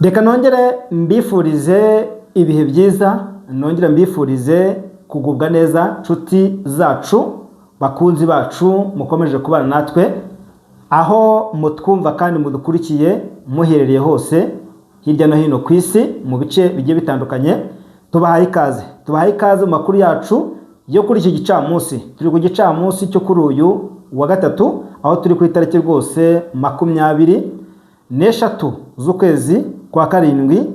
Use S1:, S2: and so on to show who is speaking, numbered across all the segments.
S1: Reka nongere mbifurize ibihe byiza, nongere mbifurize kugubwa neza, nshuti zacu, bakunzi bacu mukomeje kubana natwe aho mutwumva kandi mudukurikiye muherereye hose hirya no hino ku isi mu bice bigiye bitandukanye. Tubahaye ikaze, tubahaye ikaze mu makuru yacu yo kuri iki gicamunsi. Turi ku gicamunsi cyo kuri uyu wa gatatu, aho turi ku itariki rwose 23 z'ukwezi kwa karindwi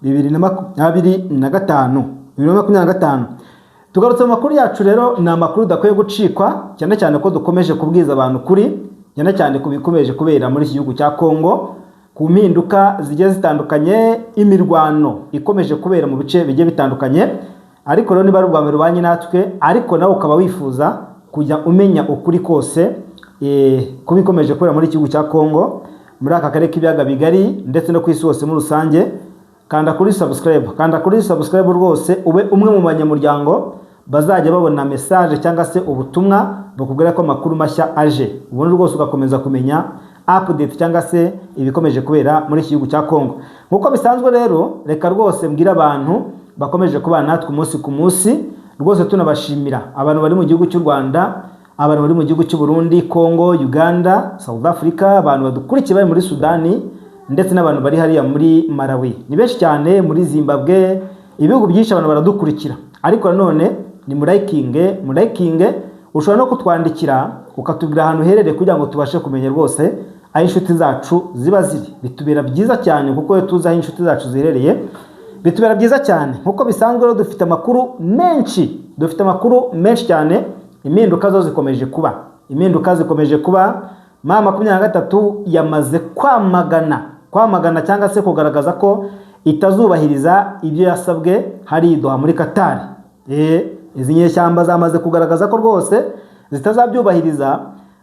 S1: 2025, 2025. Tugarutse mu makuru yacu rero, ni amakuru udakwiye gucikwa, cyane cyane ko dukomeje kubwiza abantu kuri, cyane cyane ku bikomeje kubera muri iki gihugu cya Kongo, ku mpinduka zigiye zitandukanye, imirwano ikomeje kubera mu bice bigiye bitandukanye. Ariko rero niba ari ubwa mbere ubanye natwe, ariko nawe ukaba wifuza kujya umenya ukuri kose ku bikomeje kubera muri iki gihugu cya Kongo, muri aka karere k'ibiyaga bigari ndetse no ku isi hose muri rusange, kanda kuri subscribe, kanda kuri subscribe rwose, ube umwe mu banyamuryango bazajya babona message cyangwa se ubutumwa bukubwira ko amakuru mashya aje, ubundi rwose ugakomeza kumenya update cyangwa se ibikomeje kubera muri iki gihugu cya Kongo. Nk'uko bisanzwe rero, reka rwose mbwire abantu bakomeje kubana natwe umunsi ku munsi, rwose tunabashimira, abantu bari mu gihugu cy'u Rwanda, abantu bari mu gihugu cy'u Burundi, Kongo, Uganda, South Africa, abantu badukurikiye bari muri Sudani, ndetse n'abantu bari hariya muri Malawi, ni benshi cyane, muri Zimbabwe, ibihugu byinshi abantu baradukurikira. Ariko nanone ni murayikinge, murayikinge. Ushobora no kutwandikira ukatubwira ahantu uherereye kugira ngo tubashe kumenya rwose aho inshuti zacu ziba ziri. Bitubera byiza cyane, kuko iyo tuzi aho inshuti zacu ziherereye bitubera byiza cyane. Nk'uko bisanzwe rero, dufite amakuru menshi, dufite amakuru menshi cyane. Impinduka zo zikomeje kuba, impinduka zikomeje kuba. M23 yamaze kwamagana, kwamagana cyangwa se kugaragaza ko itazubahiriza ibyo yasabwe hari i Doha muri Qatar. Izi nyeshyamba zamaze kugaragaza ko rwose zitazabyubahiriza,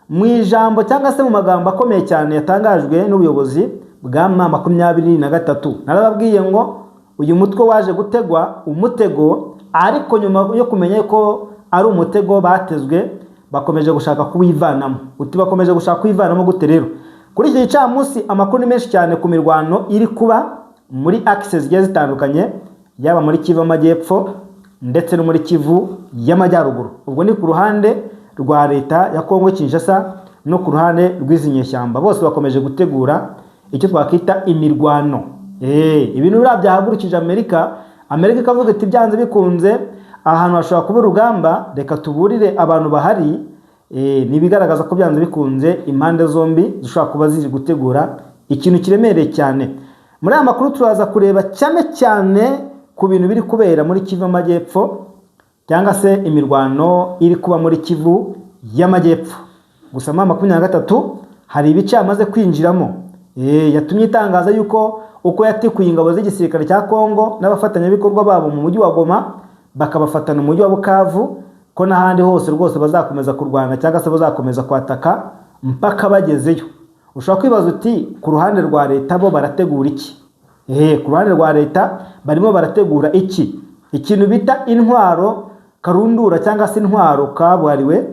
S1: mu ijambo cyangwa se mu magambo akomeye cyane yatangajwe n'ubuyobozi bwa M23. Narababwiye ngo uyu mutwe waje gutegwa umutego, ariko nyuma yo kumenya ko ari umutego batezwe, bakomeje gushaka kuwivanamo. Uti bakomeje gushaka kuwivanamo gute rero? Kuri iki gicamunsi amakuru ni menshi cyane ku mirwano iri kuba muri axe zigiye zitandukanye, yaba muri Kivu y'Amajyepfo ndetse no muri Kivu y'Amajyaruguru. Ubwo ni ku ruhande rwa leta ya Kongo Kinshasa no ku ruhande rw'izi nyeshyamba, bose bakomeje gutegura icyo twakwita imirwano. Ibintu biriya byahagurukije Amerika. Amerika ikavuga iti byanze bikunze ahantu hashobora kuba urugamba, reka tuburire abantu bahari. Ni ibigaragaza ko byanze bikunze impande zombi zishobora kuba ziri gutegura ikintu kiremereye cyane. Muri aya makuru turaza kureba cyane cyane ku bintu biri kubera muri Kivu y'Amajyepfo cyangwa se imirwano iri kuba muri Kivu y'Amajyepfo. Gusa M23 hari ibice yamaze kwinjiramo, yatumye itangaza yuko uko yatikuye ingabo z'igisirikare cya Kongo n'abafatanyabikorwa babo mu mujyi wa Goma, bakabafatana umujyi wa Bukavu, ko n'ahandi hose rwose bazakomeza kurwana cyangwa se bazakomeza kwataka mpaka bagezeyo. Ushobora kwibaza uti ku ruhande rwa leta bo barategura iki? Ku ruhande rwa leta barimo barategura iki? Ikintu bita intwaro karundura cyangwa se intwaro kabuhariwe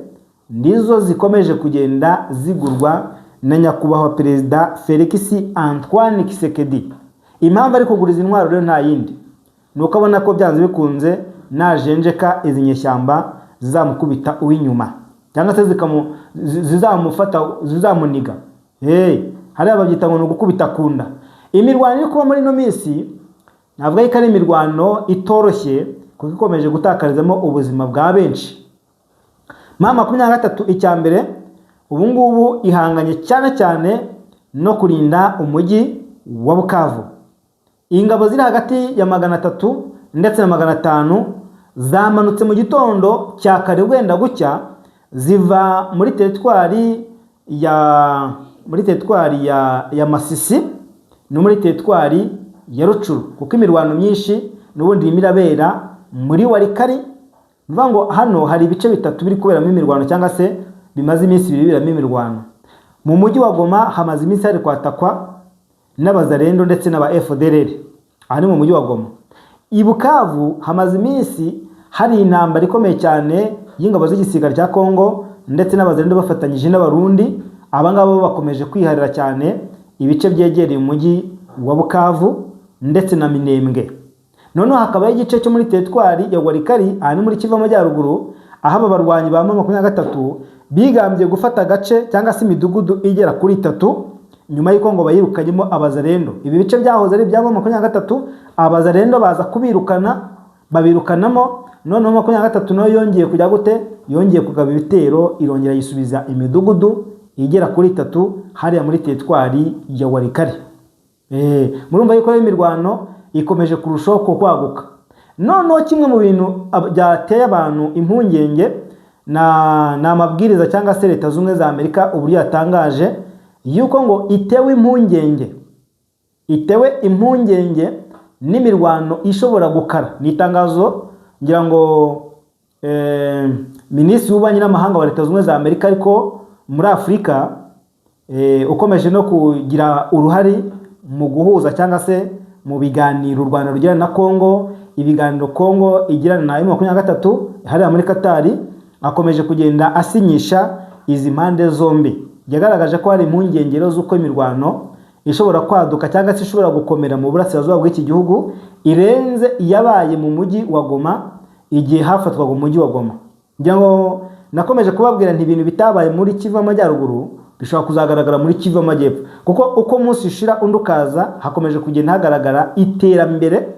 S1: nizo zikomeje kugenda zigurwa na nyakubahwa Perezida Felix Antoine Tshisekedi. Impamvu ari kugura izi ntwaro rero nta yindi, ni uko abona ko byanze bikunze najenjeka izi nyeshyamba zizamukubita uw'inyuma cyangwa se zizamufata, zizamuniga. Hey, hariya babyita ngo ni ugukubita ku nda. Imirwano iri kuba muri ino minsi ntabwo ariko ari imirwano itoroshye, kuko ikomeje gutakarizamo ubuzima bwa benshi. M23, icya mbere, ubu ngubu ihanganye cyane cyane no kurinda umujyi wa Bukavu. Ingabo ziri hagati ya 300 ndetse na 500 zamanutse mu gitondo cya kare wenda gucya, ziva muri teritwari ya Masisi no muri teritwari ya Rutshuru, kuko imirwano myinshi n'ubundi irimo irabera muri Walikale. Ni ukuvuga ngo hano hari ibice bitatu biri kuberamo imirwano cyangwa se bimaze iminsi 2 biberamo imirwano. Mu mujyi wa Goma hamaze iminsi hari kwatakwa n'abazarendo ndetse n'aba FDLR, aha ni mu mujyi wa Goma. I Bukavu hamaze iminsi hari intambara ikomeye cyane y'ingabo z'igisirikare cya Kongo ndetse n'abazarendo bafatanyije n'Abarundi. Aba ngaba bo bakomeje kwiharira cyane ibice byegereye umujyi wa Bukavu. ndetse na Minembwe. Noneho hakabaho igice cyo muri teritwari ya Walikale, aha ni muri Kivu Amajyaruguru, aho aba barwanyi ba 23 bigambye gufata agace cyangwa se imidugudu igera kuri itatu, nyuma y'uko ngo bayirukanyemo Abazarendo. Ibi bice byahoze ari ibya 23, Abazarendo baza kubirukana, babirukanamo. Noneho 23 nayo yongeye kujya gute? Yongeye kugaba ibitero, irongera yisubiza imidugudu igera kuri itatu hariya muri teritwari ya Walikale. Murumva yuko rero imirwano ikomeje kurushaho kwaguka. Noneho kimwe mu bintu byateye abantu impungenge ni amabwiriza cyangwa se Leta Zunze Ubumwe za Amerika uburyo yatangaje yuko ngo itewe impungenge n'imirwano ishobora gukara. Ni itangazo ngira ngo Minisitiri w'Ububanyi n'Amahanga wa Leta Zunze Ubumwe za Amerika ariko muri Afurika, ukomeje no kugira uruhare mu guhuza cyangwa se mu biganiro u Rwanda rugirana na Congo, ibiganiro Congo igirana na M23 hariya muri Katari, akomeje kugenda asinyisha izi mpande zombi. Yagaragaje ko hari impungenge rero z'uko imirwano ishobora kwaduka cyangwa se ishobora gukomera mu burasirazuba bw'iki gihugu, irenze iyabaye mu mujyi wa Goma igihe hafatwaga umujyi wa Goma. Ngira ngo nakomeje kubabwira nti ibintu bitabaye muri Kivu Amajyaruguru bishobora kuzagaragara muri Kivu Amajyepfo, kuko uko umunsi ushira undi ukaza hakomeje kugenda hagaragara iterambere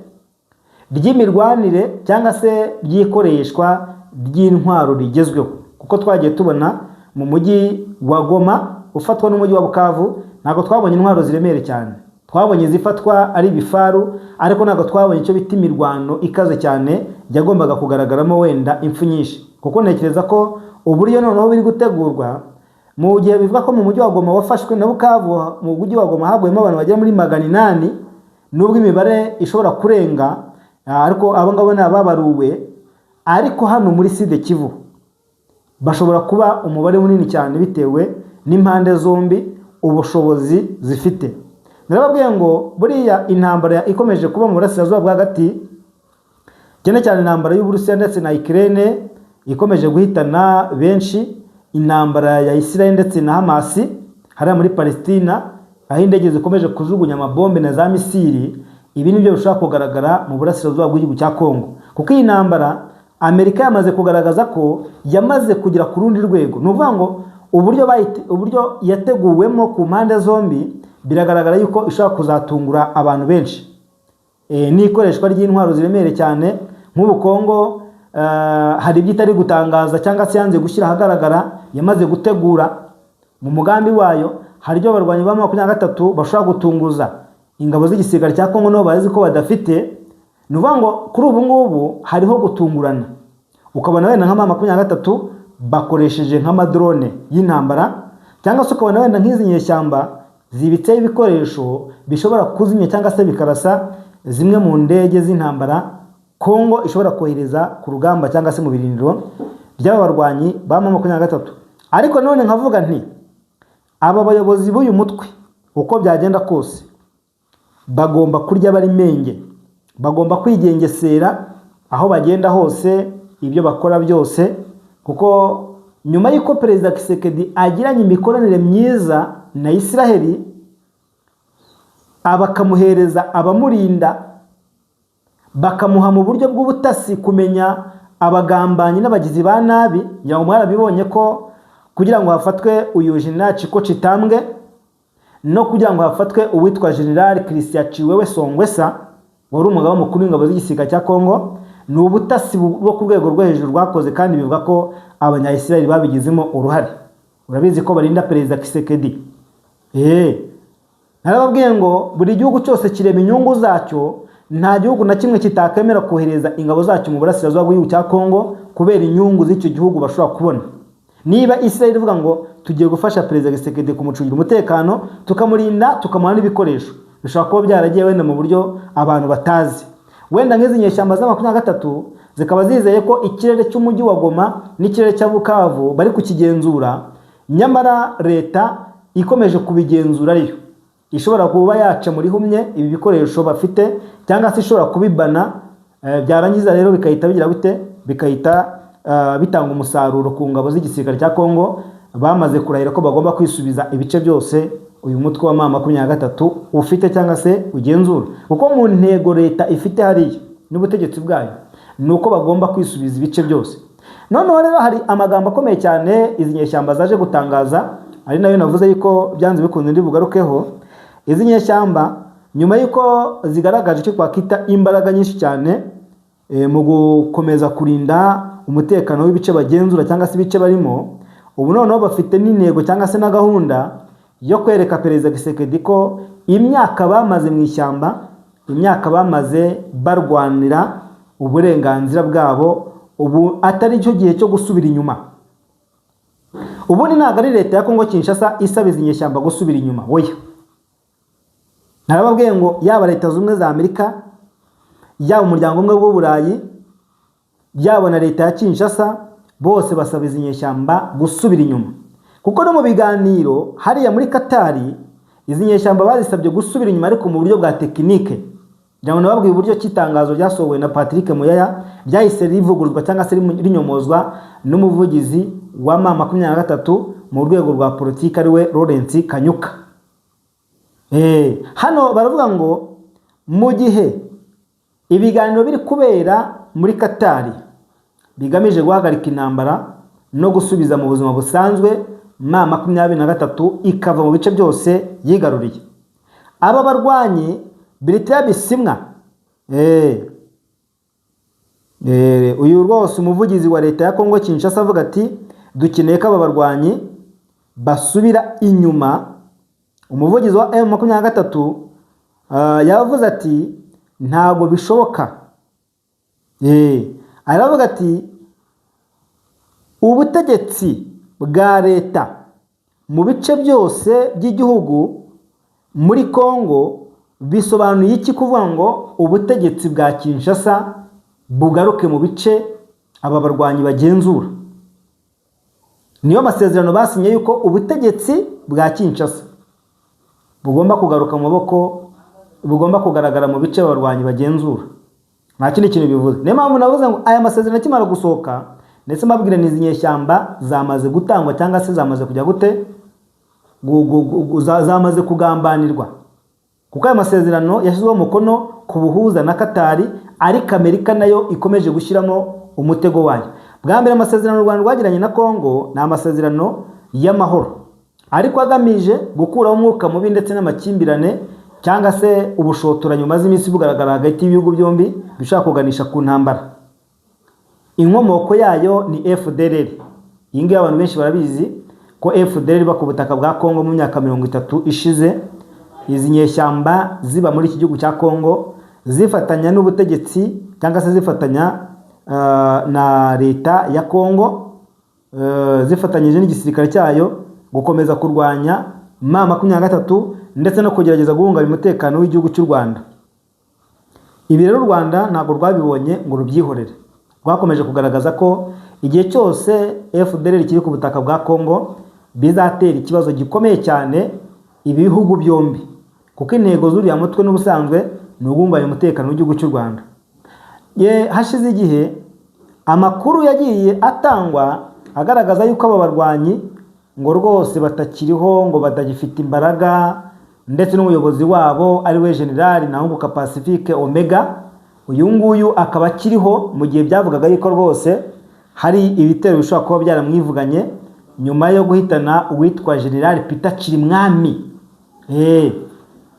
S1: ry'imirwanire cyangwa se ry'ikoreshwa ry'intwaro rigezweho, kuko twagiye tubona mu mujyi wa Goma ufatwa n'umujyi wa Bukavu, ntabwo twabonye intwaro ziremereye cyane. Twabonye izifatwa ari ibifaru, ariko ntabwo twabonye icyo bita imirwano ikaze cyane yagombaga kugaragaramo wenda impfu nyinshi, kuko ntekereza ko uburyo noneho biri gutegurwa, mu gihe bivuga ko mu mujyi wa Goma wafashwe na Bukavu, mu mujyi wa Goma haguyemo abantu bagera muri 800, nubwo imibare ishobora kurenga, ariko abo ngabo ni ababaruwe. Ariko hano muri Sud Kivu bashobora kuba umubare munini cyane bitewe n'impande zombi ubushobozi zifite. Narababwiye ngo buriya intambara ikomeje kuba mu burasirazuba bwa hagati, cyane cyane intambara y'Uburusiya ndetse na Ukraine ikomeje guhitana benshi, intambara ya Israel ndetse na Hamas hariya muri Palestina, aho indege zikomeje kujugunya amabombe na za misiri, ibi nibyo bishobora kugaragara mu burasirazuba bw'igihugu cya Congo, kuko iyi ntambara Amerika yamaze kugaragaza ko yamaze kugera ku rundi rwego. Ni ukuvuga ngo uburyo yateguwemo ku mpande zombi biragaragara yuko ishobora kuzatungura abantu benshi. N'ikoreshwa ry'intwaro ziremereye cyane. Nk'ubu Kongo hari ibyo itari gutangaza cyangwa se yanze gushyira ahagaragara yamaze gutegura mu mugambi wayo. Hari ibyo abarwanyi ba 23 bashobora gutunguza ingabo z'igisirikare cya Kongo nabo bazi ko badafite. Ni ukuvuga ngo kuri ubu ngubu hariho gutungurana, ukabona wenda nka 23 bakoresheje nk'amadrone y'intambara, cyangwa se ukabona wenda nk'izi nyeshyamba zibitseho ibikoresho bishobora kuzimya cyangwa se bikarasa zimwe mu ndege z'intambara Kongo ishobora kohereza ku rugamba cyangwa se mu birindiro by'aba barwanyi ba 23. Ariko none nkavuga nti aba bayobozi b'uyu mutwe, uko byagenda kose, bagomba kurya bari menge, bagomba kwigengesera aho bagenda hose, ibyo bakora byose, kuko nyuma y'uko Perezida Tshisekedi agiranye imikoranire myiza na Israheli, bakamuhereza abamurinda, bakamuha mu buryo bw'ubutasi kumenya abagambanyi n'abagizi ba nabi. Ngira ngo mwarabibonye ko kugira ngo hafatwe uyu General Chiko Chitambwe no kugira ngo hafatwe uwitwa General Christian Chiwewe Songwesa wari umugaba mukuru w'ingabo z'igisirikare cya Congo, ni ubutasi bwo ku rwego rwo hejuru rwakoze, kandi bivuga ko Abanya-Israel babigizemo uruhare. Urabizi ko barinda Perezida Tshisekedi. Narababwiye ngo buri gihugu cyose kireba inyungu zacyo. Nta gihugu na kimwe kitakemera kohereza ingabo zacyo mu burasirazuba bw'igihugu cya Congo kubera inyungu z'icyo gihugu bashobora kubona. Niba Israel ivuga ngo tugiye gufasha Perezida Tshisekedi kumucungira umutekano, tukamurinda, tukamuha n'ibikoresho, bishobora kuba byaragiye wenda mu buryo abantu batazi. Wenda nk'izi nyeshyamba za 23 zikaba zizeye ko ikirere cy'umujyi wa Goma n'ikirere cya Bukavu bari kukigenzura, nyamara leta ikomeje kubigenzura ariyo ishobora kuba yaca muri humye ibi bikoresho bafite, cyangwa se ishobora kubibana, byarangiza rero bikahita bigira bite? Bikahita bitanga umusaruro ku ngabo z'igisirikare cya Congo bamaze kurahira ko bagomba kwisubiza ibice byose. uyu mutwe wa M23 ufite cyangwa se ugenzura, kuko mu ntego leta ifite hariya n'ubutegetsi bwayo ni uko bagomba kwisubiza ibice byose. Noneho rero hari amagambo akomeye cyane izi nyeshyamba zaje gutangaza, ari nayo navuze yuko byanze bikunze ndi bugarukeho. Izi nyeshyamba nyuma y'uko zigaragaje icyo twakwita imbaraga nyinshi cyane mu gukomeza kurinda umutekano w'ibice bagenzura cyangwa se ibice barimo, ubu noneho bafite n'intego cyangwa se na gahunda yo kwereka Perezida Tshisekedi ko imyaka bamaze mu ishyamba, imyaka bamaze barwanira uburenganzira bwabo, ubu atari cyo gihe cyo gusubira inyuma. Ubundi ntabwo ari leta ya Kongo Kinshasa isaba izi nyeshyamba gusubira inyuma, oya. Narababwiye ngo yaba Leta Zunze Ubumwe za Amerika, yaba Umuryango Umwe w'Uburayi, yaba na leta ya Kinshasa, bose basaba izi nyeshyamba gusubira inyuma, kuko no mu biganiro hariya muri Katari izi nyeshyamba bazisabye gusubira inyuma, ariko mu buryo bwa tekinike. Ngira ngo nababwiye uburyo ki itangazo ryasohowe na Patrick Muyaya ryahise rivuguruzwa cyangwa se rinyomozwa n'umuvugizi wa M23 mu rwego rwa politiki, ariwe Lawrence Kanyuka. Hano baravuga ngo mu gihe ibiganiro biri kubera muri Katari bigamije guhagarika intambara no gusubiza mu buzima busanzwe M23 ikava mu bice byose yigaruriye, aba barwanyi Bertrand Bisimwa, uyu rwose umuvugizi wa leta ya Kongo Kinshasa, avuga ati dukeneye ko aba barwanyi basubira inyuma. Umuvugizi wa M23 yavuze ati ntabwo bishoboka. Aravuga ati ubutegetsi bwa leta mu bice byose by'igihugu muri Kongo bisobanuye iki kuvuga ngo ubutegetsi bwa Kinshasa bugaruke mu bice aba barwanyi bagenzura? Niyo masezerano basinye yuko ubutegetsi bwa Kinshasa bugomba kugaruka mu maboko, bugomba kugaragara mu bice abarwanyi bagenzura. Nta kindi kintu bivuze. Niyo mpamvu navuze ngo aya masezerano akimara gusohoka, ndetse mbabwira n'izi nyeshyamba zamaze gutangwa cyangwa se zamaze kujya gute, zamaze kugambanirwa, kuko aya masezerano yashyizweho umukono ku buhuza na Katari, ariko Amerika nayo ikomeje gushyiramo umutego wayo. Bwa mbere amasezerano u Rwanda rwagiranye na Kongo ni amasezerano y'amahoro, ariko agamije gukuraho umwuka mubi ndetse n'amakimbirane cyangwa se ubushotoranyi bumaze iminsi bugaragara hagati y'ibihugu byombi, bishobora kuganisha ku ntambara. Inkomoko yayo ni FDLR. Iyi ngiyi abantu benshi barabizi ko FDLR iba ku butaka bwa Kongo mu myaka 30 ishize. Izi nyeshyamba ziba muri iki gihugu cya Kongo zifatanya n'ubutegetsi cyangwa se zifatanya na leta ya Kongo, zifatanyije n'igisirikare cyayo gukomeza kurwanya M23 ndetse no kugerageza guhungabanya umutekano w'igihugu cy'u Rwanda. Ibi rero u Rwanda ntabwo rwabibonye ngo rubyihorere, rwakomeje kugaragaza ko igihe cyose FDLR kiri ku butaka bwa Kongo bizatera ikibazo gikomeye cyane ibihugu byombi, kuko intego z'uriya mutwe n'ubusanzwe ni uguhungabanya umutekano w'igihugu cy'u Rwanda. Ye, hashize igihe amakuru yagiye atangwa agaragaza yuko aba barwanyi ngo rwose batakiriho, ngo batagifite imbaraga, ndetse n'umuyobozi wabo ari we Generali Ntahunguka Pacifique Omega, uyu nguyu akaba akiriho, mu gihe byavugaga yuko rwose hari ibitero bishobora kuba byaramwivuganye nyuma yo guhitana uwitwa Generali Peter Chirimwami.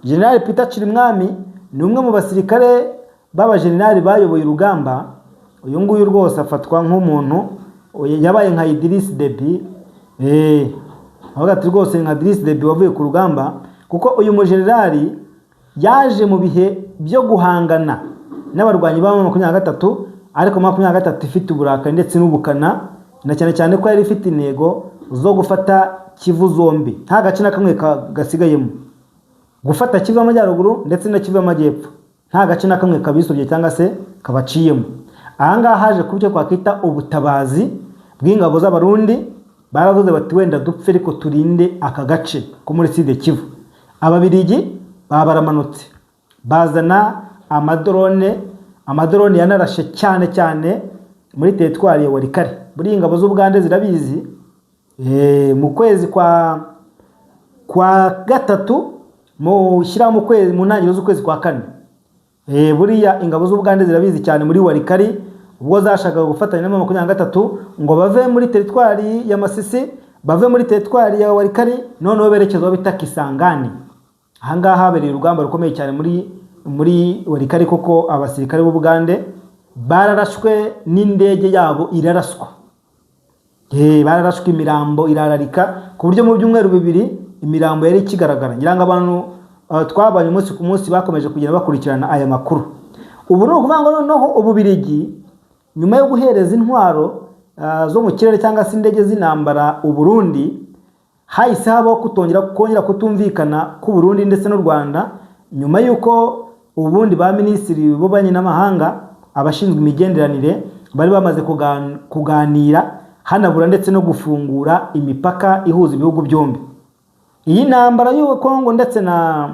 S1: Generali Peter Chirimwami ni umwe mu basirikare b'abajenerali bayoboye urugamba. Uyu nguyu rwose afatwa nk'umuntu yabaye nka Idriss Deby. Avuga ati rwose nka Idriss Deby wavuye ku rugamba, kuko uyu mujenerali yaje mu bihe byo guhangana n'abarwanyi ba 23, ariko 23 ifite uburakari ndetse n'ubukana, na cyane cyane ko yari ifite intego zo gufata Kivu zombi, nta gace na kamwe gasigayemo, gufata Kivu y'Amajyaruguru ndetse na Kivu y'Amajyepfo, nta gace na kamwe kabisobye cyangwa se kabaciyemo. Ahangaha haje ku byo twakwita ubutabazi bw'ingabo z'Abarundi. Baravuze bati wenda dupfe ariko turinde aka gace ko muri Sud Kivu. Ababirigi baba baramanutse bazana amadrone, amadrone yanarashe cyane cyane muri teritwari ya Walikale. Buriya ingabo z'Ubugande zirabizi. Mu kwezi kwa kwa gatatu mu shyira mu kwezi, mu ntangiriro z'ukwezi kwa kane. Buriya ingabo z'Ubugande zirabizi cyane muri Walikale, ubwo zashakaga gufatanya na 23 ngo bave muri teritwari ya Masisi, bave muri teritwari ya Walikale, noneho berekeza aho bita Kisangani. Ahangaha habereye urugamba rukomeye cyane muri Walikale, kuko abasirikare b'Ubugande bararashwe n'indege yabo iraraswa. Bararashwe, imirambo irararika ku buryo mu byumweru 2 imirambo yari ikigaragara. Ngira ngo abantu twabanye umunsi ku munsi bakomeje kugenda bakurikirana aya makuru. Ubu ni ukuvuga ngo noneho Ububirigi, nyuma yo guhereza intwaro zo mu kirere cyangwa se indege z'intambara Uburundi, hahise habaho kutongera kongera kutumvikana k'u Burundi ndetse n'u Rwanda, nyuma y'uko ubundi ba minisitiri b'ububanyi n'amahanga, abashinzwe imigenderanire, bari bamaze kuganira, hanabura ndetse no gufungura imipaka ihuza ibihugu byombi. Iyi ntambara y'u Kongo ndetse na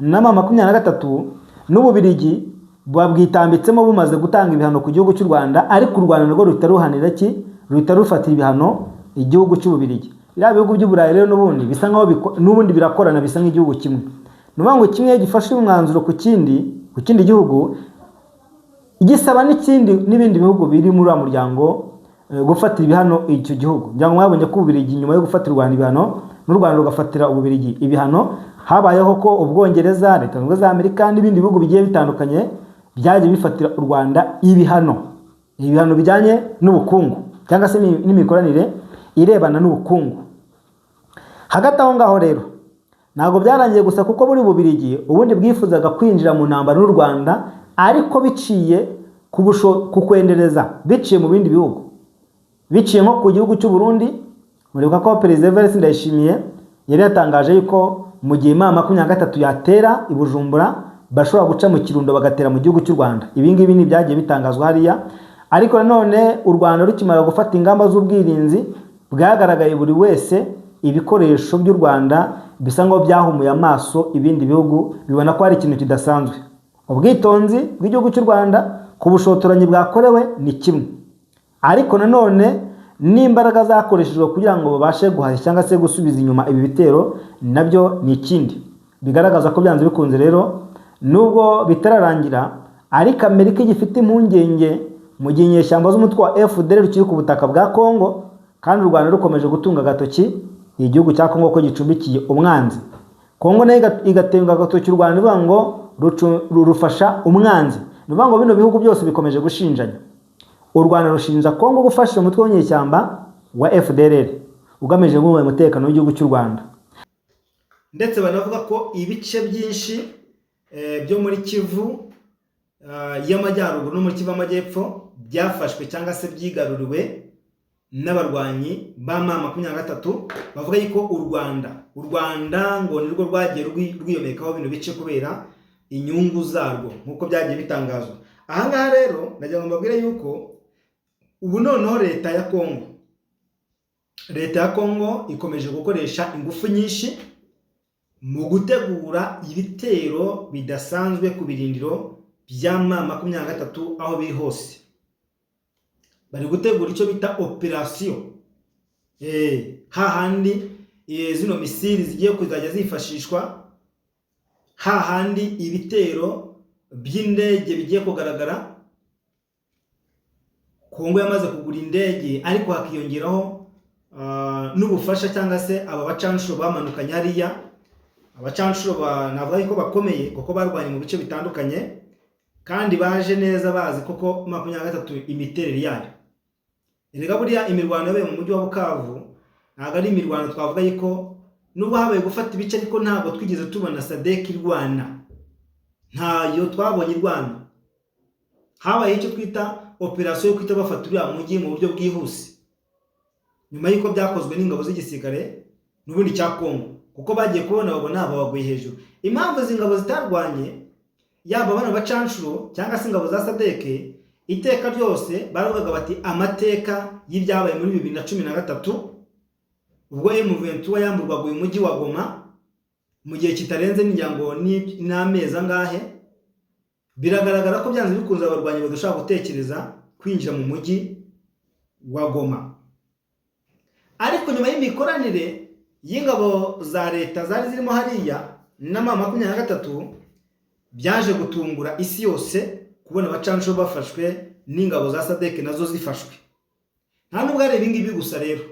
S1: M23 n'Ububirigi babwitambitsemo, bumaze gutanga ibihano ku gihugu cy'u Rwanda, ariko u Rwanda narwo ruhita ruhanira ki, ruhita rufatira ibihano igihugu cy'Ububirigi. Biriya bihugu by'Uburayi rero n'ubundi bisa nkaho n'ubundi birakorana, bisa nk'igihugu kimwe. Ni ukuvuga ngo kimwe gifashe umwanzuro ku kindi gihugu, gisaba n'ikindi n'ibindi bihugu biri muri uriya muryango gufatira ibihano icyo gihugu. Ngira ngo mwabonye ko Ububirigi, nyuma yo gufatira u Rwanda ibihano n'u Rwanda rugafatira Ububirigi ibihano, habayeho ko Ubwongereza, Leta Zunze Ubumwe za Amerika n'ibindi bihugu bigiye bitandukanye byagiye bifatira u Rwanda ibihano, ibihano bijyanye n'ubukungu cyangwa se n'imikoranire irebana n'ubukungu. Hagati aho ngaho rero ntabwo byarangiye gusa, kuko buri Bubirigi ubundi bwifuzaga kwinjira mu ntambara n'u Rwanda, ariko biciye ku kwendereza, biciye mu bindi bihugu, biciye nko ku gihugu cy'u Burundi. Muribuka ko Perezida Evariste Ndayishimiye yari yatangaje yuko mu gihe M23 yatera i Bujumbura, bashobora guca mu Kirundo bagatera mu gihugu cy'u Rwanda. Ibi ngibi ni ibyagiye bitangazwa hariya, ariko nanone u Rwanda rukimara gufata ingamba z'ubwirinzi bwagaragaye buri wese, ibikoresho by'u Rwanda bisa nkaho byahumuye amaso ibindi bihugu, bibona ko hari ikintu kidasanzwe. Ubwitonzi bw'igihugu cy'u Rwanda ku bushotoranyi bwakorewe ni kimwe, ariko nanone n'imbaraga zakoreshejwe kugira ngo babashe guhashya cyangwa se gusubiza inyuma ibi bitero nabyo ni ikindi bigaragaza ko byanze bikunze rero, nubwo bitararangira, ariko Amerika igifite impungenge mu gihe inyeshyamba z'umutwe wa FDLR rukiri ku butaka bwa Kongo, kandi u Rwanda rukomeje gutunga agatoki igihugu cya Kongo ko gicumbikiye umwanzi. Kongo nayo igatenga agatoki u Rwanda ivuga ngo rufasha umwanzi. Ni ukuvuga ngo bino bihugu byose bikomeje gushinjanya. U Rwanda rushinja Kongo gufasha umutwe w'inyeshyamba wa FDLR ugamije guhungabanya umutekano w'igihugu cy'u Rwanda, ndetse banavuga ko ibice byinshi byo muri Kivu y'Amajyaruguru no muri Kivu y'Amajyepfo byafashwe cyangwa se byigaruriwe n'abarwanyi ba M23. Bavuga yuko u Rwanda ngo nirwo rwagiye rwiyomekaho bino bice kubera inyungu zarwo, nk'uko byagiye bitangazwa. Aha ngaha rero nagira ngo mbabwire yuko ubu noneho leta ya Kongo ikomeje gukoresha ingufu nyinshi mu gutegura ibitero bidasanzwe ku birindiro bya M23 aho biri hose. Bari gutegura icyo bita operasiyo, hahandi zino misiri zigiye kuzajya zifashishwa, hahandi ibitero by'indege bigiye kugaragara. Kongo yamaze kugura indege, ariko hakiyongeraho n'ubufasha cyangwa se aba bacanshuro bamanukanye hariya. Abacanshuro navuga yuko bakomeye, kuko barwanye mu bice bitandukanye kandi baje neza bazi koko 23 imiterere yayo. Erega buriya imirwano yabaye mu mujyi wa Bukavu ntabwo ari imirwano twavuga yuko, nubwo habaye gufata ibice, ariko ntabwo twigeze tubona SADC irwana, ntayo twabonye irwana. Habaye icyo twita operasiyo yo kwita bafata uriya mujyi mu buryo bwihuse, nyuma y'uko byakozwe n'ingabo z'igisirikare n'ubundi cya Kongo, kuko bagiye kubona babona babaguye hejuru. Impamvu izi ngabo zitarwanye, yaba bano bacanshuro cyangwa se ingabo za SADC, iteka ryose baravugaga bati amateka y'ibyabaye muri 2013, ubwo M23 yamburwaga uyu mujyi wa Goma mu gihe kitarenze ngira ngo n'amezi angahe, biragaragara ko byanze bikunze abarwanyi badashobora gutekereza kwinjira mu mujyi wa Goma. Ariko nyuma y'imikoranire y'ingabo za leta zari zirimo hariya n'ama 23 byaje gutungura isi yose kubona abacanshuro bafashwe n'ingabo za SADC nazo zifashwe. Nta nubwo ari ibingibi gusa rero,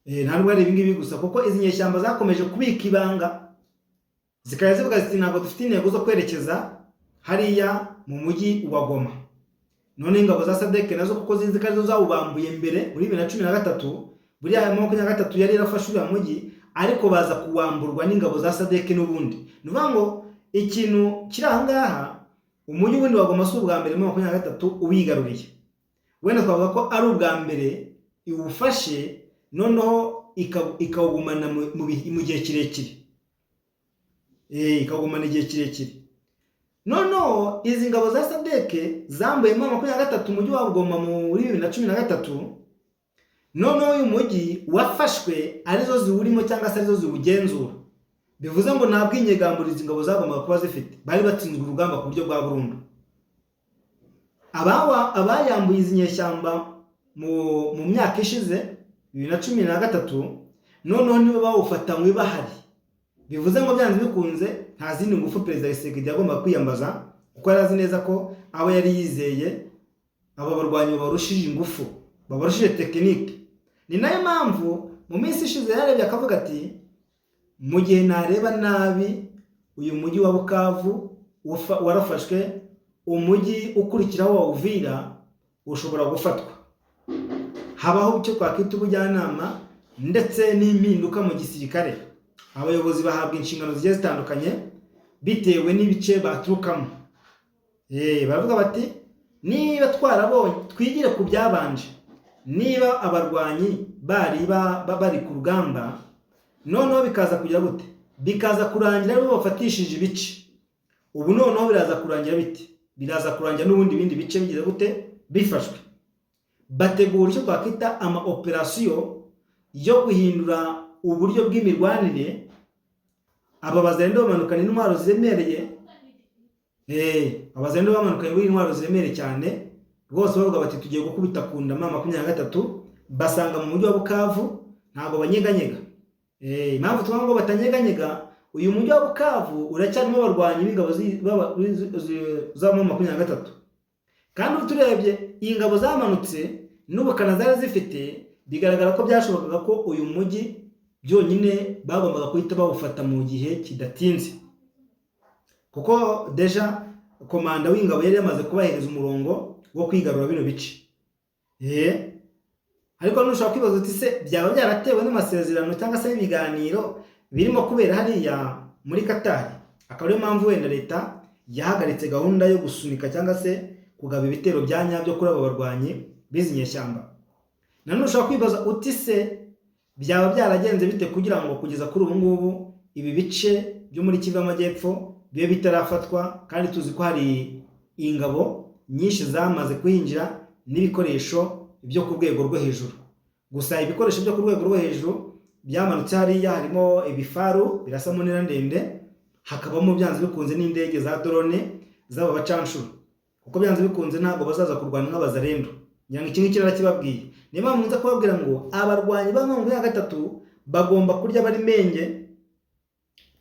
S1: nta nubwo ari ibingibi gusa, kuko izi nyeshyamba zakomeje kubika ibanga, zikajya zivuga ziti ntabwo dufite intego zo kwerekeza hariya mu mujyi wa Goma. None ingabo za SADC nazo, kuko zizi ko arizo zawubambuye mbere muri 2013, buriya 23 yari yarafashe uriya mujyi, ariko baza kuwamburwa n'ingabo za SADC n'ubundi. Ni ukuvuga ngo ikintu kiri aha ngaha, umujyi ubundi wa Goma si ubwa mbere muri 23 uwigaruriye, wenda twavuga ko ari ubwa mbere iwufashe, noneho ikawugumana mu gihe kirekire, ikawugumana igihe kirekire. Noneho izi ngabo za SADC zambuyemo 23 umujyi wa Goma muri 2013. Noneho uyu mujyi wafashwe arizo ziwurimo cyangwa se arizo ziwugenzura, bivuze ngo nta bwinyegamburizi izi ngabo zagombaga kuba zifite, bari batsinzwe urugamba ku buryo bwa burundu. Abayambuye izi nyeshyamba mu myaka ishize 2013, noneho nibo bawufatanywe bahari, bivuze ngo byanze bikunze nta zindi ngufu Perezida Tshisekedi yagombaga kwiyambaza, kuko yari azi neza ko abo yari yizeye, aba barwanyi babarushije ingufu, babarushije tekinike. Ni nayo mpamvu mu minsi ishize yarebye akavuga ati mu gihe nareba nabi uyu mujyi wa Bukavu warafashwe, umujyi ukurikiraho wa Uvira ushobora gufatwa. Habaho icyo twakwita ubujyanama ndetse n'impinduka mu gisirikare, abayobozi bahabwa inshingano zigiye zitandukanye bitewe n'ibice baturukamo. Baravuga bati niba twarabonye twigire ku byabanje, niba abarwanyi bari bari ku rugamba, noneho bikaza kugira gute, bikaza kurangira aribo bafatishije ibice, ubu noneho biraza kurangira bite? Biraza kurangira n'ubundi bindi bice bigize gute, bifashwe. Bategura icyo twakwita ama operasiyo yo guhindura uburyo bw'imirwanire. Aba bazarendo bamanukana intwaro ziremereye, abazarendo bamanukanye intwaro ziremereye cyane rwose, bavuga bati tugiye gukubita ku nda 23, basanga mu mujyi wa Bukavu ntabwo banyeganyega. Impamvu tuvuga ngo batanyeganyega, uyu mujyi wa Bukavu uracyarimo abarwanyi b'ingabo za 23, kandi turebye iyi ngabo zamanutse n'ubukana zari zifite, bigaragara ko byashobokaga ko uyu mujyi byonyine bagombaga guhita bawufata mu gihe kidatinze, kuko déjà komanda w'ingabo yari yamaze kubahereza umurongo wo kwigarura bino bice. Ariko ntushobora kwibaza uti se byaba byaratewe n'amasezerano cyangwa se n'ibiganiro birimo kubera hariya muri Katari, akaba ariyo mpamvu wenda leta yahagaritse gahunda yo gusunika cyangwa se kugaba ibitero bya nyabyo kuri abo barwanyi b'izi nyeshyamba. Nanone ushobora kwibaza uti se byaba byaragenze bite kugira ngo kugeza kuri ubu ngubu ibi bice byo muri Kivu y'Amajyepfo bibe bitarafatwa, kandi tuzi ko hari ingabo nyinshi zamaze kuhinjira n'ibikoresho byo ku rwego rwo hejuru. Gusa ibikoresho byo ku rwego rwo hejuru byamanutse hariya harimo ibifaru birasa mu ntera ndende, hakabamo byanze bikunze n'indege za drone z'aba bacanshuro, kuko byanze bikunze ntabwo bazaza kurwana nk'abazarendo. Ngira ngo iki ngiki narakibabwiye. Niyo mpamvu nza kubabwira ngo abarwanyi ba 23 bagomba kurya bari menge,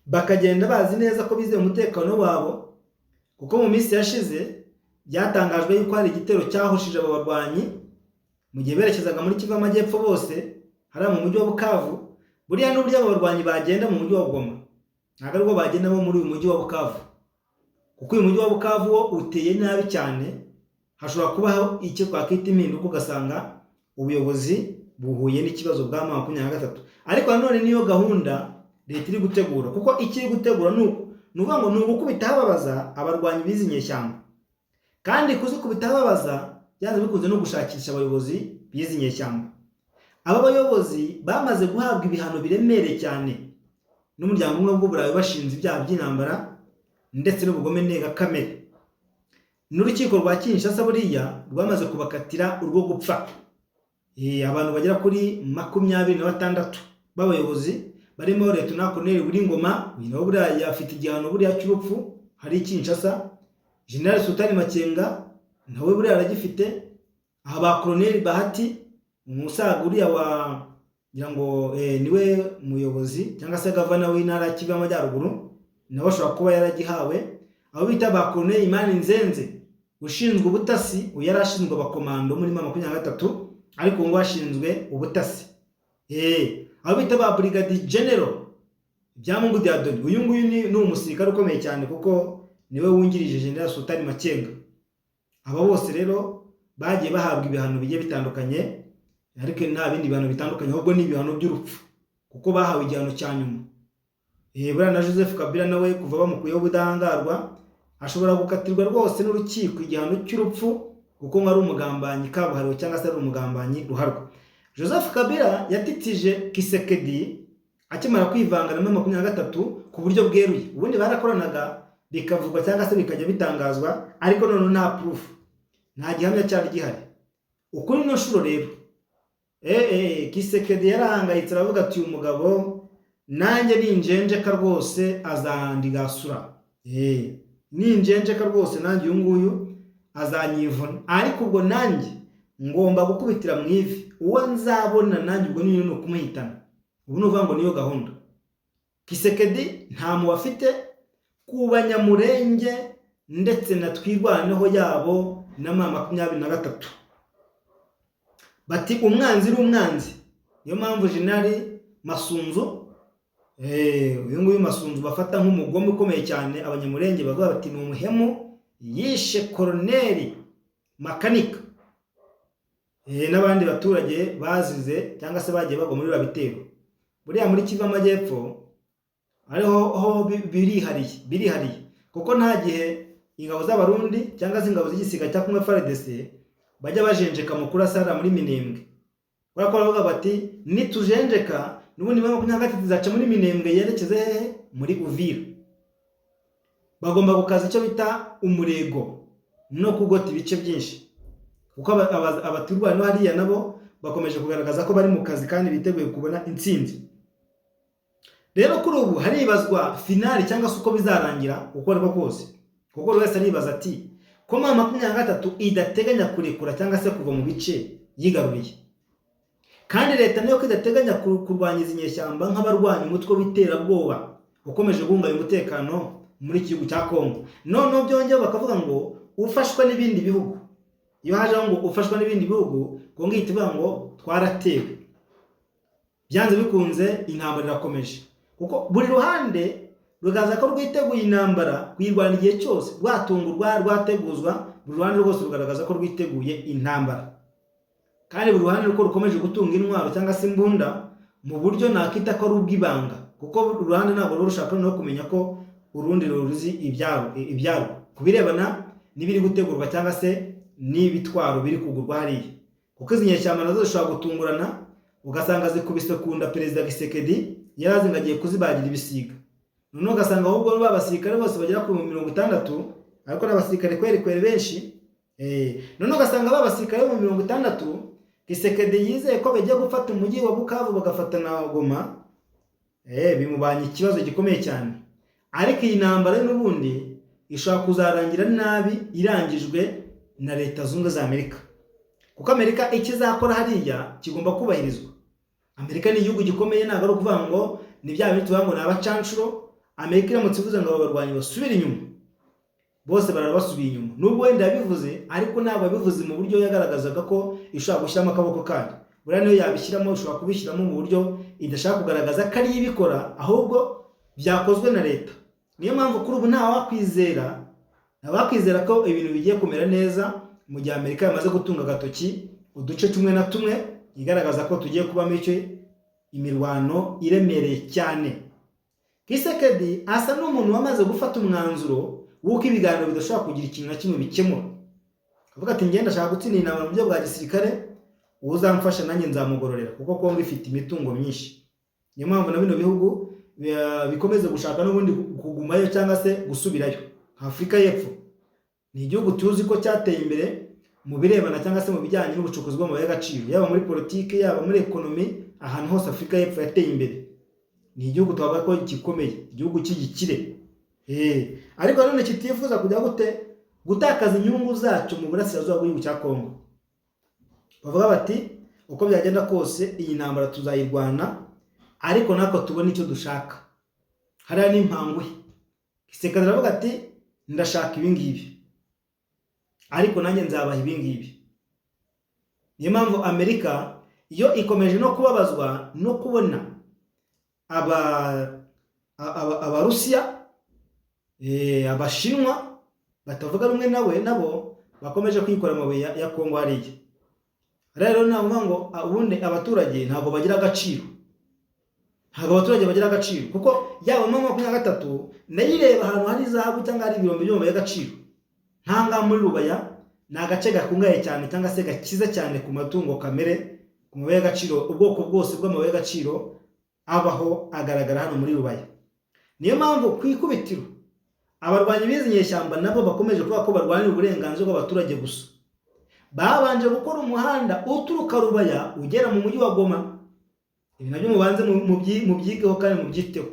S1: bakagenda bazi neza ko bizeye umutekano wabo, kuko mu minsi yashize byatangajwe yuko hari igitero cyahushije aba barwanyi mu gihe berekezaga muri Kivu y'Amajyepfo bose hariya mu mujyi wa Bukavu. Buriya n'uburyo aba barwanyi bagenda mu mujyi wa Goma ntabwo aribwo bagendamo muri uyu mujyi wa Bukavu, kuko uyu mujyi wa Bukavu wo uteye nabi cyane, hashobora kubaho icyo twakwita impinduka, ugasanga ubuyobozi buhuye n'ikibazo bwa 23. Ariko nanone niyo gahunda leta iri gutegura, kuko icyo iri gutegura ni uku, ni ukuvuga ngo ni ugukubita hababaza abarwanyi b'izi nyeshyamba, kandi kuzikubita hababaza byanze bikunze no gushakisha abayobozi b'izi nyeshyamba. Aba bayobozi bamaze guhabwa ibihano biremereye cyane n'umuryango umwe w'Uburayi bashinze ibyaha by'intambara ndetse n'ubugome ndengakamere, n'urukiko rwa Kinshasa buriya rwamaze kubakatira urwo gupfa. Abantu bagera kuri 26 b'abayobozi barimo Leta Colonel Ngoma, uyu nawe buriya afite igihano buriya cy'urupfu hari Kinshasa, General Sultani Makenga nawe buriya aragifite, aha ba Colonel Bahati umusaga uriya wa ngira ngo niwe muyobozi cyangwa se gavana w'intara ya Kivu y'Amajyaruguru, nawe ashobora kuba yaragihawe. Abo bita ba Colonel Imani Nzenze ushinzwe ubutasi, uyu yari ashinzwe abakomando muri M23, ariko ngo ashinzwe ubutasi. Abo bita ba Brigadier General Byamungu Dieudonné, uyu nguyu ni umusirikare ukomeye cyane kuko niwe wungirije General Sultani Makenga. Aba bose rero bagiye bahabwa ibihano bigiye bitandukanye, ariko nta bindi bihano bitandukanye, ahubwo ni ibihano by'urupfu kuko bahawe igihano cya nyuma. Buriya na Joseph Kabila nawe kuva bamukuyeho ubudahangarwa ashobora gukatirwa rwose n'urukiko igihano cy'urupfu, kuko ngo ari umugambanyi kabuhariwe cyangwa se ari umugambanyi ruharwa. Joseph Kabila yatitije Tshisekedi akimara kwivanga na M23 ku buryo bweruye. Ubundi barakoranaga bikavugwa cyangwa se bikajya bitangazwa, ariko none nta proof, nta gihamya cyari gihari. Ukuri ino nshuro rero Tshisekedi yarahangayitse, aravuga ati: "Uyu mugabo nanjye ninjenjeka rwose azandigasura, ninjenjeka rwose nanjye uyu nguyu azanyivuna, ariko ubwo nanjye ngomba gukubitira mu ivi uwo nzabona, nanjye ubwo niyo ni ukumuhitana." Ubu ni ukuvuga ngo niyo gahunda. Tshisekedi nta muwe afite ku Banyamurenge ndetse na Twirwaneho yabo na M23. Bati umwanzi ni umwanzi. Niyo mpamvu Jenerali Masunzu, uyu nguyu Masunzu bafata nk'umugome ukomeye cyane, Abanyamurenge bavuga bati ni umuhemu, yishe Koroneri Makanika n'abandi baturage bazize cyangwa se bagiye bagwa muri biriya bitero. Buriya muri Kivu Amajyepfo ariho ho birihariye, birihariye kuko nta gihe ingabo z'Abarundi cyangwa se ingabo z'igisiga cya kumwe FARDC bajya bajenjeka mu kurasara muri Minembwe, kubera ko baravuga bati nitujenjeka n'ubundi M23 izaca muri Minembwe yerekeze hehe? Muri Uvira. Bagomba gukaza icyo bita umurego no kugota ibice byinshi, kuko abaturwano hariya nabo bakomeje kugaragaza ko bari mu kazi kandi biteguye kubona intsinzi. Rero kuri ubu haribazwa finale cyangwa se uko bizarangira uko ariko kose, kuko buri wese aribaza ati ko M23 idateganya kurekura cyangwa se kuva mu bice yigaruriye, kandi leta nayo ko idateganya kurwanya izi nyeshyamba nk'abarwanya umutwe w'iterabwoba ukomeje guhungabanya umutekano muri iki gihugu cya Kongo. Noneho byongeyeho bakavuga ngo ufashwa n'ibindi bihugu. Iyo hajeho ngo ufashwa n'ibindi bihugu, Kongo ihita ivuga ngo twaratewe. Byanze bikunze intambara irakomeje, kuko buri ruhande rugaragaza ko rwiteguye intambara kuyirwana igihe cyose rwatungurwa, rwateguzwa. Buri ruhande rwose rugaragaza ko rwiteguye intambara, kandi buri ruhande uko rukomeje gutunga intwaro cyangwa se imbunda mu buryo nakita ko ari ubw'ibanga, kuko buri ruhande ntabwo ruba rushaka no kumenya ko urundi ruzi ibyaro ku birebana n'ibiri gutegurwa cyangwa se n'ibitwaro biri kugurwa hariya, kuko izi nyeshyamba nazo zishobora gutungurana ugasanga zikubise ku nda Perezida Tshisekedi yarazi ngo agiye kuzibagira ibisiga, noneho ugasanga ahubwo ba basirikare bose bagera ku 60, ariko n'abasirikare kweri kweri benshi, noneho ugasanga ba basirikare bo mu 60 Tshisekedi yizeye ko bagiye gufata umujyi wa Bukavu bagafata na Goma, bimubanye ikibazo gikomeye cyane. Ariko iyi ntambara n'ubundi ishobora kuzarangira nabi irangijwe na Leta Zunze Ubumwe za Amerika, kuko Amerika icyo izakora hariya kigomba kubahirizwa. Amerika ni igihugu gikomeye, ntabwo ari ukuvuga ngo ni bya bindi tuvuga ngo ni abacanshuro. Amerika iramutse ivuze ngo aba barwanyi basubire inyuma, bose barara basubiye inyuma. Nubwo wenda yabivuze, ariko ntabwo yabivuze mu buryo yagaragazaga ko ishobora gushyiramo akaboko kayo. Buriya niyo yabishyiramo, ishobora kubishyiramo mu buryo idashaka kugaragaza ko ariyo ibikora, ahubwo byakozwe na leta. Niyo mpamvu kuri ubu ntawakwizera ko ibintu bigiye kumera neza mu gihe Amerika yamaze gutunga agatoki uduce tumwe na tumwe igaragaza ko tugiye kubamo icyo imirwano iremereye cyane. Tshisekedi asa n'umuntu wamaze gufata umwanzuro w'uko ibiganiro bidashobora kugira ikintu na kimwe bikemura, avuga ati ngenda ashaka gutsinda intambara mu buryo bwa gisirikare, uzamfasha nanjye nzamugororera, kuko Kongo ifite imitungo myinshi. Niyo mpamvu na bino bihugu bikomeza gushaka n'ubundi kugumayo cyangwa se gusubirayo. Nka Afurika y'Epfo ni igihugu tuzi ko cyateye imbere mu birebana cyangwa se mu bijyanye n'ubucukuzi bw'amabuye y'agaciro, yaba muri politiki, yaba muri economy, ahantu hose Afurika y'Epfo yateye imbere. Ni igihugu twavuga ko gikomeye, igihugu cy'igikire, ariko nanone kitifuza kujya gute gutakaza inyungu zacyo mu burasirazuba bw'igihugu cya Kongo. Bavuga bati Uko byagenda kose iyi ntambara tuzayirwana, ariko natwe tubone icyo dushaka. Hariya ni impanguhe. Tshisekedi aravuga ati: "Ndashaka ibi ngibi, ariko nanjye nzabaha ibi ngibi." Niyo mpamvu Amerika yo ikomeje no kubabazwa no kubona Abarusiya, Abashinwa batavuga rumwe nawe, nabo bakomeje kwikora amabuye ya Kongo hariya. Rero navuga ngo ubundi abaturage ntabwo bagira agaciro, ntabwo abaturage bagira agaciro, kuko yaba M23 nayo ireba ahantu hari zahabu cyangwa hari ibirombe by'amabuye y'agaciro. Nk'ahangaha muri Rubaya ni agace gakungahaye cyane cyangwa se gakiza cyane ku matungo kamere, ku mabuye y'agaciro. Ubwoko bwose bw'amabuye y'agaciro abaho agaragara hano muri Rubaya. Niyo mpamvu ku ikubitiro abarwanyi b'izi nyeshyamba nabo bakomeje kuvuga ko barwanira uburenganzira bw'abaturage gusa. Babanje gukora umuhanda uturuka Rubaya ugera mu mujyi wa Goma. Ibi nabyo mubanze mubyigeho kandi mubyiteho.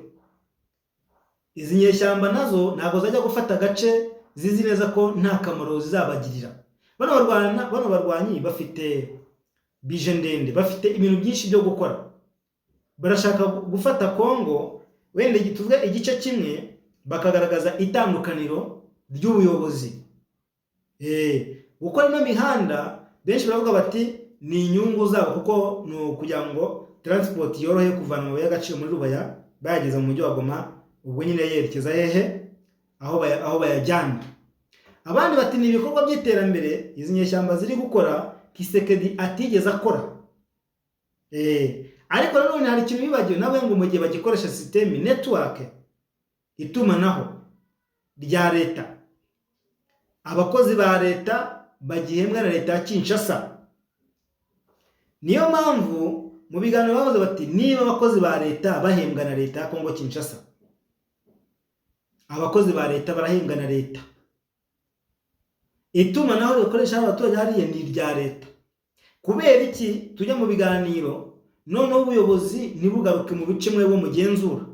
S1: Izi nyeshyamba nazo ntabwo zajya gufata agace zizi neza ko nta kamaro zizabagirira. Bano barwanyi bafite budget ndende, bafite ibintu byinshi byo gukora. Barashaka gufata Kongo, wenda tuvuge igice kimwe, bakagaragaza itandukaniro ry'ubuyobozi. Gukora ino mihanda, benshi baravuga bati ni inyungu zabo, kuko ni ukugira ngo transport yorohe, kuvana amabuye y'agaciro muri Rubaya bayageza mu mujyi wa Goma, ubwo nyine yerekeza hehe? Aho bayajyana. Abandi bati ni ibikorwa by'iterambere izi nyeshyamba ziri gukora Tshisekedi atigeze akora. Ariko nanone hari ikintu bibagiwe nawe, ngo mu gihe bagikoresha système network, itumanaho rya leta, abakozi ba leta bagihembwa na leta ya Kinshasa. Niyo mpamvu mu biganiro bavuze bati niba abakozi ba leta bahembwa na leta ya Kongo Kinshasa, abakozi ba leta barahembwa na leta, itumanaho rikoresha abaturage hariya ni irya leta, kubera iki tujya mu biganiro noneho ubuyobozi ntibugaruke mu bice mwebwe mugenzura?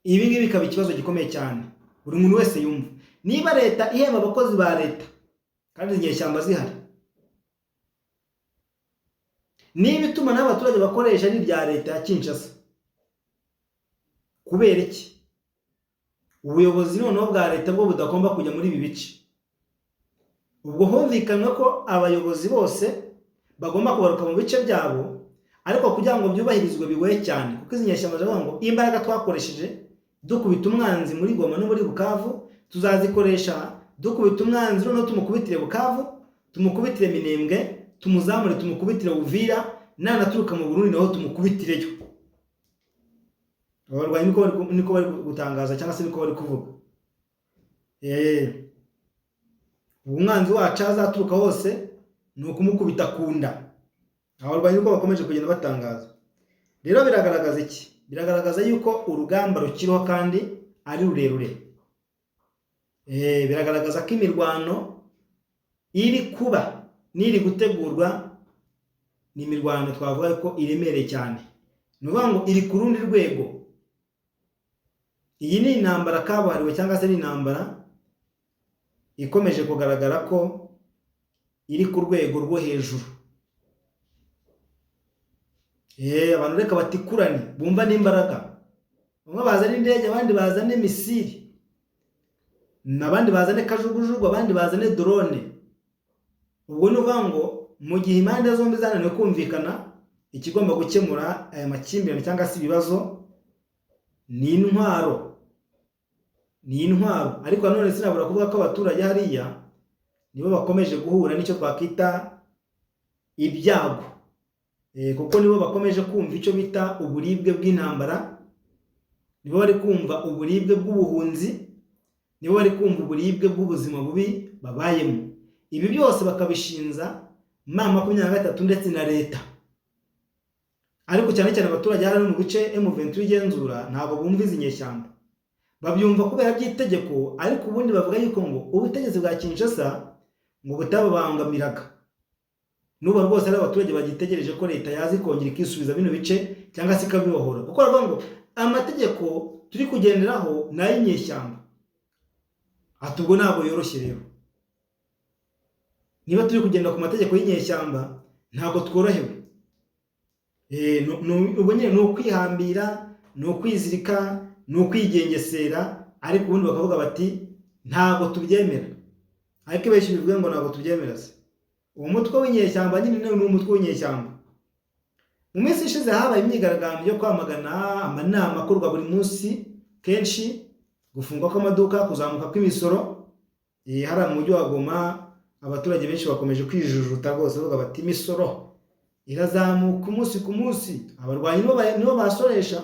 S1: Ibi ngibi bikaba ikibazo gikomeye cyane buri muntu wese yumva. Niba leta ihemba abakozi ba leta kandi izi nyeshyamba zihari, niba itumanaho abaturage bakoresha ari irya leta ya Kinshasa, kubera iki ubuyobozi noneho bwa leta bwo budagomba kujya muri ibi bice? Ubwo humvikanywe ko abayobozi bose bagomba kugaruka mu bice byabo, ariko kugira ngo byubahirizwe bigoye cyane, kuko izi nyeshyamba ziravuga ngo imbaraga twakoresheje dukubita umwanzi muri Goma no muri Bukavu tuzazikoresha dukubita umwanzi, noneho tumukubitire Bukavu, tumukubitire Minembwe, tumuzamure tumukubitire Uvira, nanaturuka mu Burundi naho tumukubitireyo. Aba barwanyi niko bari gutangaza cyangwa se niko bari kuvuga. Umwanzi wacu azaturuka hose ni ukumukubita ku nda. Aba barwanyi niko bakomeje kugenda batangaza. Rero biragaragaza iki? Biragaragaza yuko urugamba rukiriho kandi ari rurerure. Biragaragaza ko imirwano iri kuba n'iri gutegurwa ni imirwano twavuga ko iremereye cyane, ni ukuvuga ngo iri ku rundi rwego. Iyi ni intambara kabuhariwe cyangwa se ni intambara ikomeje kugaragara ko iri ku rwego rwo hejuru. Abantu reka batikurane bumva n'imbaraga. Bamwe bazana indege, abandi bazane missile, abandi bazane kajugujugu, abandi bazane drone. Ubwo ni ukuvuga ngo mu gihe impande zombi zananiwe kumvikana, ikigomba gukemura aya makimbirane cyangwa se ibibazo ni intwaro, ni intwaro. Ariko nanone sinabura kuvuga ko abaturage hariya nibo bakomeje guhura n'icyo twakwita ibyago, kuko nibo bakomeje kumva icyo bita uburibwe bw'intambara, nibo bari kumva uburibwe bw'ubuhunzi, nibo bari kumva uburibwe bw'ubuzima bubi babayemo. Ibi byose bakabishinza M23 ndetse na leta. Ariko cyane cyane abaturage hano mu bice M23 igenzura ntabwo bumva izi nyeshyamba, babyumva kubera by'itegeko, ariko ubundi bavuga yuko ngo ubutegetsi bwa Kinshasa ngo butababangamiraga. N'ubu rwose ari abaturage bagitegereje ko leta yaza ikongera ikisubiza bino bice cyangwa se ikabibohora, kuko baravuga ngo amategeko turi kugenderaho ni ay'inyeshyamba. Ati ubwo ntabwo yoroshye rero. Niba turi kugenda ku mategeko y'inyeshyamba, ntabwo tworohewe. Ubwo nyine ni ukwihambira, ni ukwizirika, ni ukwigengesera, ariko ubundi bakavuga bati ntabwo tubyemera. Ariko benshi bivuga ngo ntabwo tubyemera se. Uwo mutwe w'inyeshyamba nyine ni umutwe w'inyeshyamba. Mu minsi ishize habaye imyigaragambyo yo kwamagana amanama akorwa buri munsi kenshi, gufungwa kw'amaduka, kuzamuka kw'imisoro. Hariya mu mujyi wa Goma abaturage benshi bakomeje kwijujuta rwose, bavuga bati imisoro irazamuka umunsi ku munsi, abarwanyi nibo basoresha.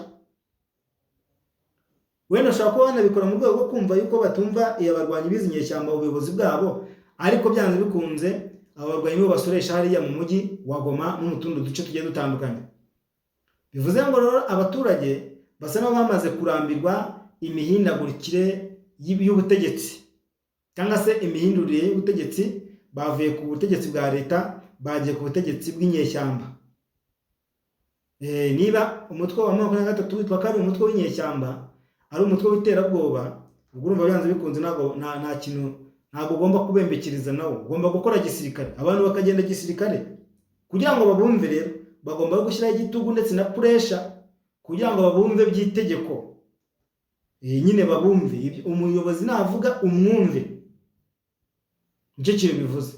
S1: Wenda ushobora kuba banabikora mu rwego rwo kumva yuko batumva iyo abarwanyi bizi inyeshyamba ubuyobozi bwabo, ariko byanze bikunze aba barwanyi nibo basoresha hariya mu mujyi wa Goma no mu tundi duce tugiye dutandukanye. Bivuze ngo rero abaturage basa n'aho bamaze kurambirwa imihindagurikire y'ubutegetsi, cyangwa se imihindurire y'ubutegetsi. Bavuye ku butegetsi bwa leta bagiye ku butegetsi bw'inyeshyamba. Niba umutwe wa 23 witwa ko ari umutwe w'inyeshyamba, ari umutwe w'iterabwoba, ubwo urumva byanze bikunze ntabwo nta kintu, ntabwo ugomba kubembekeriza nawo, ugomba gukora gisirikare, abantu bakagenda gisirikare. Kugira ngo babumve rero bagomba gushyiraho igitugu ndetse na pressure kugira ngo babumve by'itegeko. Nyine babumve, umuyobozi navuga umwumve, nicyo kintu bivuze.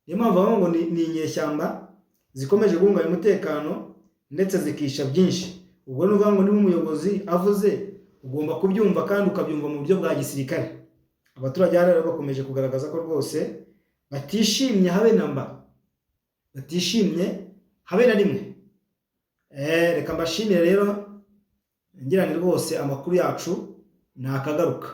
S1: Niyo mpamvu bavuga ngo ni inyeshyamba zikomeje guhungabanya umutekano ndetse zikisha byinshi. Ubwo ni ukuvuga ngo niba umuyobozi avuze ugomba kubyumva kandi ukabyumva mu buryo bwa gisirikare. Abaturage hariya rero bakomeje kugaragaza ko rwose batishimye habe na mba, batishimye habe na rimwe. Reka mbashimire rero, ngira ni rwose amakuru yacu ni akagaruka.